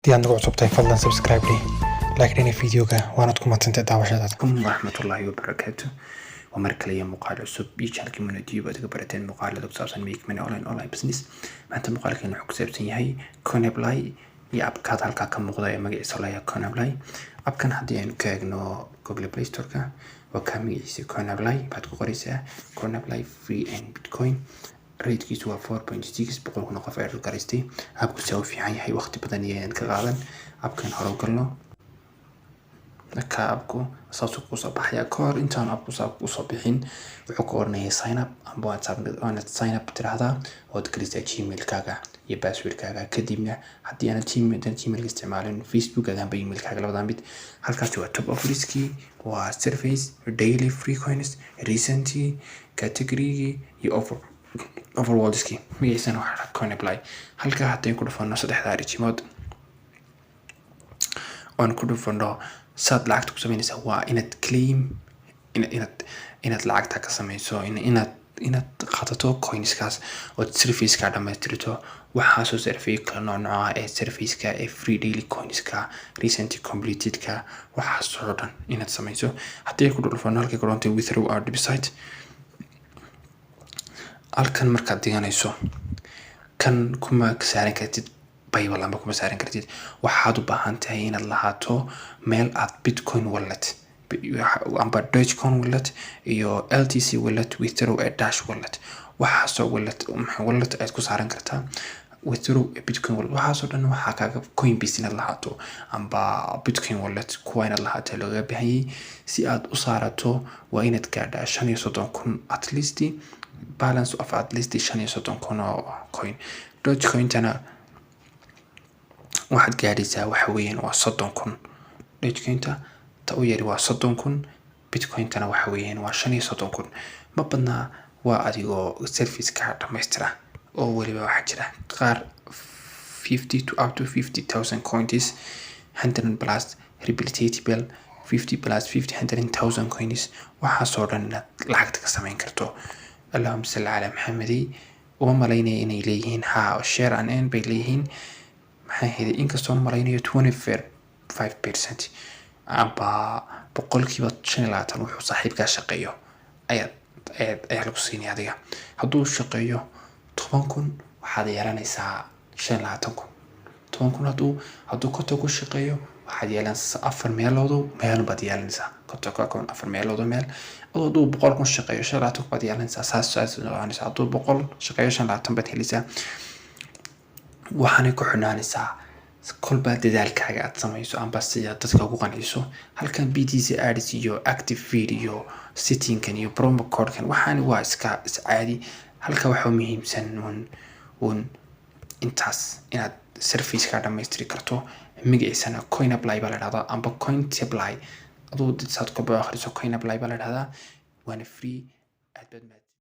Haddii aad nagu cusubtahay, fadlan subscribe dheh, like dhina videoga, waanaad ku madsantay daawashadaada. Alaikum waraxmatullaahi wabarakaatu. Waa mar kale iyo muuqaal cusub iyo channelkii Munadiyo aad uga barateen muuqaalada ku saabsan make money online, online business. Maanta muuqaalkeena wuxuu ku saabsan yahay Cointiply iyo appkaad halkaa ka muuqda ee magaciisa la Cointiply. Appkan haddii aynu ka eegno Google Play Store-ka, waa kaa magaciisa. Cointiply baad ku qoraysaa, Cointiply free and Bitcoin. Ratekiisu waa 4.6, 100,000 qof ayaa garaystay. Appku saa u fiican yahay, waqti badan iyaan ka qaadan. Appkan hore u galno. Marka appku saasuu kusoo baxaya. Kahor intaan appku saa kusoo bixin, wuxuu ka oranaya sign up amba waanaad sign up tiraahdaa ood gelisaa Gmailkaaga iyo passwordkaaga. Kadibna haddii aanad Gmailka isticmaalin, Facebookkaaga amba emailkaaga, labadaa mid. Halkaasi waa top offerskii, waa surveys, daily free coins, recent categorygii iyo offer wallskii. Magaciisana waxaa Cointiply. Halkaa haddaynu ku dhufano saddexda arrijimood oon ku dhufano, saad lacagta ku sameynaysaa waa inaad claim, inaad lacagta ka sameyso, inaad qaadato coinskaas ood surveyska dhamaystirto. Waxaasoo survey kala nooc nooca ee surveyska ee free daily coinska, recent completedka, waxaasoo dhan inaad sameyso. Haddii ay ku dhufano halkay ku dhantay withdraw or deposit, halkan markaad diganayso, kan kuma saaran kartid PayPal amba kuma saaran kartid. Waxaad u baahan tahay inaad lahaato meel aad Bitcoin wallet amba Dogecoin wallet iyo LTC wallet, withdraw ee Dash wallet, waxaasoo wallet ayaad ku saaran kartaa. Withdraw ee Bitcoin wallet, waxaasoo dhan waxaa kaaga Coinbase inaad lahaato amba Bitcoin wallet, kuwa inaad lahaato looga baahanyay. Si aad u saarato, waa inaad gaadhaa 35,000 at least, balance of at least 35,000 oo coin. Dogecointana waxaad gaadhaysaa, waxa weeyaan waa 30,000. Dogecointa ta u yari waa 30,000, Bitcointana waxa weeyaan waa 35,000. Ma badnaa, waa adigoo surveyska dhamaystira. Oo weliba waxaa jira qaar 50 to up to 50,000 coins, 100 plus replicatable, 50 plus 50, 100,000 coins, waxaasoo dhan inaad lacagta ka samayn karto. Allahuma salli calaa Maxamedi. Uma malaynaya inay leeyihiin ha share and earn bay leeyihiin. Maxaa hayday, inkastoon malaynayo 25% amba 25% wuxuu saaxiibkaa shaqeeyo ayaad ayaad ayaa lagu siinaya adiga. Hadduu shaqeeyo 10,000, waxaad yeelanaysaa 25,000. 10,000 hadduu 50 ku shaqeeyo, waxaad yeelanaysaa afar meeloodo meel baad yeelanaysaa. 50ka kun afar meeloodo meel. Aduu hadduu 100,000 shaqeeyo, 25,000 baad yeelanaysaa. Saas saas noqonaysaa. Hadduu 100 shaqeeyo, 25 baad helaysaa. Waxaanay ku xidhnaanaysaa kolbaa dadaalkaaga aad samayso amba sida dadka ugu qanciso. Halkan BTC ads iyo active feed iyo settingkan iyo promo codekan, waxaani waa iska iscaadi. Halka waxaa muhiimsan un intaas inaad surveyska dhamaystiri karto. Magaciisana Cointiply baa la dhahdaa amba Cointiply, aduu saad kolba akhriso, Cointiply baa la dhahdaa, waana free. Aad baad mahadsan.